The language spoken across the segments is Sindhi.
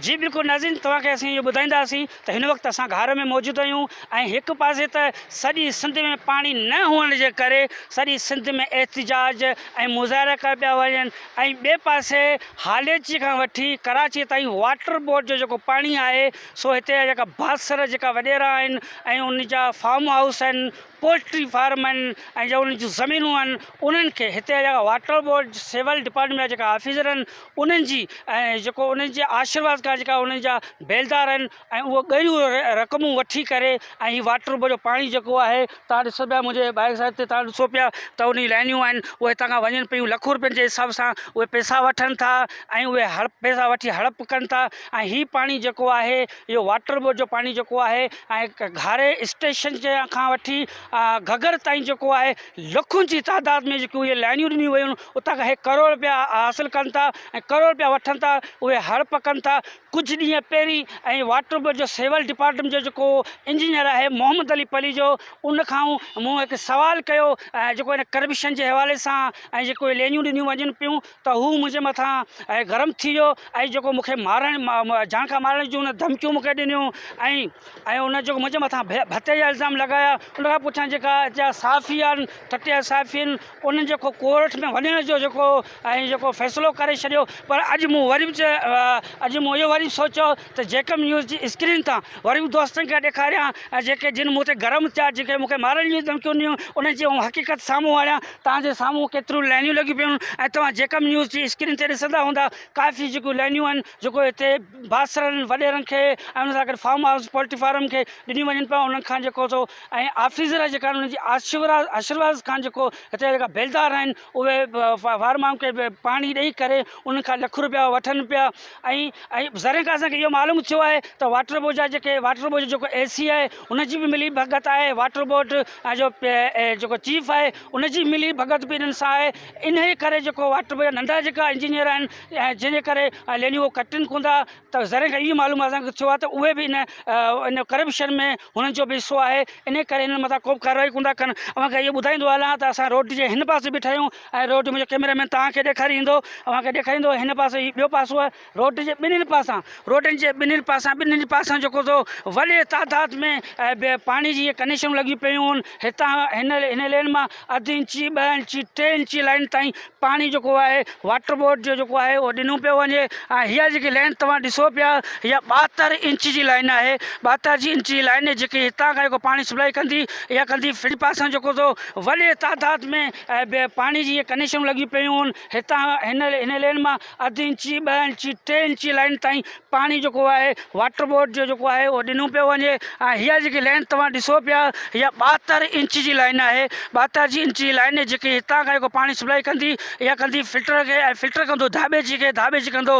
جي بلڪل ناظرين توهان کي اسين اهو ٻڌائينداسين ته هن وقت اسان گهار ۾ موجود آهيون ۽ هڪ پاسي ته سڄي سنڌ ۾ پاڻي نه هئڻ جي ڪري سڄي سنڌ ۾ احتجاج ۽ مظاهرا ڪيا پيا وڃن ۽ ٻئي پاسي هاليجي کان وٺي ڪراچي تائين واٽر بورڊ جو جيڪو پاڻي آهي سو هتي جا جيڪا بااثر جيڪا وڏيرا آهن ۽ ان جا فارم هائوس آهن پولٽري فارم آهن ۽ جا انهن جون زمينون آهن انهن کي هتي جا واٽر بورڊ سول ڊپارٽمينٽ جا جيڪا آفيسر آهن انهن جي ۽ جيڪو انهن جي آشيرواد کان جيڪا انهن جا بيلدار آهن ۽ اهو ڳريون رقمون وٺي ڪري ۽ هي واٽر بورڊ جو پاڻي جيڪو آهي تان ڏسو پيا منهنجي ٻاهر سائيڊ تي تان ڏسو پيا ته ان جون لائنيون آهن اهي هتان کان وڃن پيون لکون روپين جي حساب سان اهي پئسا وٺن ٿا ۽ اهي هڙپ پئسا وٺي هڙپ ڪن ٿا ۽ هي پاڻي جيڪو آهي اهو واٽر بورڊ جو پاڻي جيڪو آهي ۽ گهاري اسٽيشن جي کان وٺي گهگهر تائين جيڪو آهي لکن جي تعداد ۾ جيڪيون اهي لائنيون ڏنيون ويون آهن اتان کان هي ڪروڙ رپيا حاصل ڪن ٿا ۽ ڪروڙ رپيا وٺن ٿا اهي هڙپ ڪن ٿا ڪجهه ڏينهن پهرين ۽ واٽر بورڊ جو سول ڊپارٽمينٽ جو جيڪو انجنيئر آهي محمد علي پليجو ان کان مون هڪ سوال ڪيو جيڪو هن ڪرپشن جي حوالي سان ۽ جيڪو لائنيون ڏنيون وڃن پيون ته هو منهنجي مٿان گرم ٿي ويو ۽ جيڪو مون کي مارڻ جان کان مارڻ جون هن ڌمڪيون مون کي ڏنيون ۽ ۽ ان جيڪو منهنجي مٿان ڀتي جا الزام لڳايا ان کان پٺيان جيڪا هتي جا صحافي آهن ٺٽي جا صحافي آهن انهن جيڪو ڪورٽ ۾ وڃڻ جو جيڪو ۽ جيڪو فيصلو ڪري ڇڏيو پر اڄ مون وري به اڄ مون اهو وري سوچيو ته جيڪب نيوز جي اسڪرين تان وري به دوستن کي ڏيکاريان ۽ جيڪي جن مون تي گرم ٿيا جيڪي مون کي مارڻ جون ڌمڪيون ڏنيون انهن جي آئون حقيقت سامهون آڻيان توهان جي سامهون ڪيتريون لائنيون لڳيون پيون آهن ۽ توهان جيڪب نيوز جي اسڪرين تي ڏسندا هوندا ڪافي جيڪيون لائنيون آهن جيڪو هتي بااثرن وڏيرن کي ۽ ان سان گڏ فارم هائوس پولٽري فارم کي ڏنيون وڃن پيا انهن کان جيڪو سو ۽ آفيسر جيڪا آهن انهن جي آشيرواد کان جيڪو هتي جيڪا بيلدار آهن اهي فارم کي پاڻي ڏئي ڪري انهن کان لک روپيا وٺن پيا ۽ ۽ ذريعن کان اسان کي اهو معلوم ٿيو آهي ته واٽر بورڊ جا جيڪي واٽر بورڊ جو جيڪو اي سي آهي ان جي به ملي ڀڳت آهي واٽر بورڊ جو جيڪو چيف آهي ان جي ملي ڀڳت به انهن سان آهي انهي ڪري جيڪو واٽر بورڊ جا ننڍا جيڪا انجنيئر آهن جنهن جي ڪري لينيون اهو ڪٽن ڪونه ٿا ته ذريعن کان اهو معلوم اسان کي ٿيو آهي ته اهي به ان ان ڪرپشن ۾ هنن جو به حصو آهي انهي ڪري هنن مٿان ڪو به ڪارروائي ڪونه ٿا ڪن اوهان کي اهو ٻڌائيندو هلان ته اسان روڊ جي هن پاسي بيٺا آهيون ۽ روڊ منهنجو ڪيمرا مين توهان کي ڏيکاريندو اوهان کي ڏيکاريندو هن پاسي هي ٻيو پاسو آهي روڊ جي ٻنهين پاسان روڊن جي ٻنهين پاسان ٻنهين پاسان جيڪو سو وڏي تعداد ۾ پاڻي جي ڪنيڪشنون لڳيون پيون آهن هتان هن هن لين مان اڌ انچي ٻه انچي ٽي انچي لائن تائين پاڻي جيڪو آهي واٽر بورڊ جو جيڪو آهي اهو ڏنو پيو وڃي ۽ هيء جيڪي لائن توهان ڏسو پيا هيء 72 انچ جي لائن آهي 72 جي انچ جي لائن جيڪي هتان کان جيڪو پاڻي سپلائي ڪندي اها ڪندي ڦڙي پاسان جيڪو سو وڏي تعداد ۾ پاڻي جي ڪنيڪشنون لڳيون پيون آهن هتان هن هن لين مان اڌ انچي ٻه انچي ٽي انچي لائن تائين پاڻي جيڪو آهي واٽر بورڊ جو جيڪو آهي اهو ڏنو پيو وڃي ۽ هيء جيڪي لائن توهان ڏسو پيا هيء 72 انچ جي لائن آهي 72 جي انچ جي لائن جيڪي هتان کان جيڪو پاڻي سپلائي ڪندي اها ڪندي فلٽر کي ۽ فلٽر ڪندو ڌاٻيجي کي ڌاٻيجي ڪندو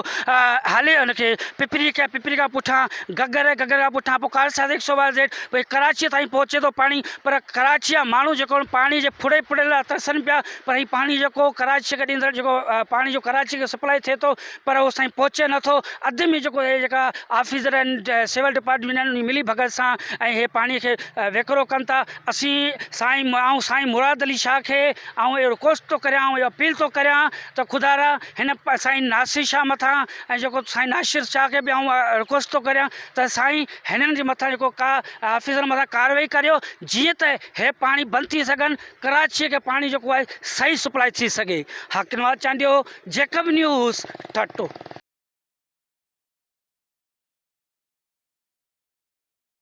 هالي ان کي پپري کي پپري کان پٺيان گگر گگر کان پٺيان پوء ڪارساز هڪ سو ٻار پوء ڪراچيء تائين پهچي ٿو پاڻي پر ڪراچيء جا ماڻهو جيڪو پاڻي جي ڦڙي ڦڙي لاء ترسن پيا پر هي پاڻي جيڪو ڪراچيء کي ڏيندڙ جيڪو پاڻي جو ڪراچيء کي سپلائي ٿئي ٿو پر اهو سائين پهچي نٿو اڌ ۾ جيڪو هي جيڪا آفيسر آهن سول ڊپارٽمينٽ آهن ملي ڀڳت سان ۽ هي پاڻي کي ويڪرو ڪن ٿا اسين سائين آئون سائين مراد علي شاهه کي آئون اهو رڪويسٽ ٿو ڪريان آئون اهو اپيل ٿو ڪريان ته خدارا هن سائين ناصر شاهه مٿان ۽ جيڪو سائين ناصر شاهه کي به آئون رڪويسٽ ٿو ڪريان ته سائين هنن جي مٿان جيڪو ڪا آفيسرن مٿان ڪارروائي ڪريو جيئن ته هي پاڻي بند ٿي سگهن ڪراچيء کي پاڻي جيڪو آهي صحيح سپلائي ٿي سگهي حق نواز چانڊيو جيڪب نيوز ٺٽو.